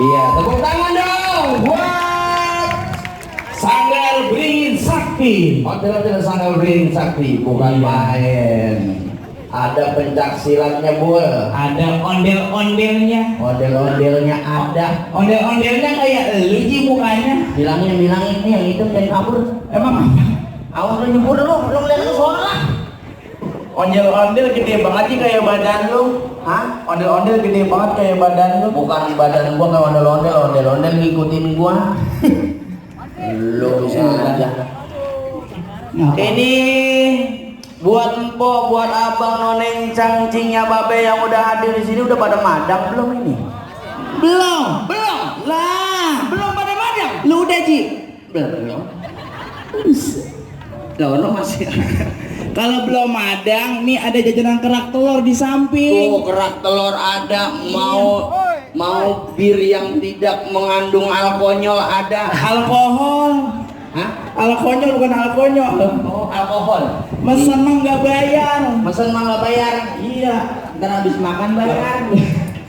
Iya, tepuk tangan dong buat Sanggar Beringin Sakti. Hotel Sanggar Beringin Sakti bukan main. Ada pencak silatnya Bu. Ada ondel-ondelnya. Ondel-ondelnya ada. Ondel-ondelnya kayak lu Ji mukanya. Bilangin nih yang itu dan kabur. Emang apa? Awas lu nyebur lu lihat ke suara lah. Ondel-ondel gede banget sih kayak badan lu. Hah? Ondel-ondel gede banget kayak badan lu. Bukan badan gua kayak ondel-ondel ngikutin gua. Lu bisa aja. Ini buat empok, buat abang, noneng, cangcingnya babe yang udah hadir di sini udah pada madang belum ini? Belum. Lah, Belum pada madang. lu udah Ji? Belum. Lo masih. Kalau belum madang, nih ada jajanan kerak telur di samping. Tuh kerak telur ada, mau bir yang tidak mengandung alkonyol ada. Alkohol. Hah? Alkonyol bukan alkonyol. Oh, alkohol. Mesen mah nggak bayar. Mesen mah nggak bayar. Iya. Ntar habis makan bayar.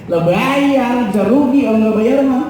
Lah bayar, bisa rugi kalau nggak bayar mah.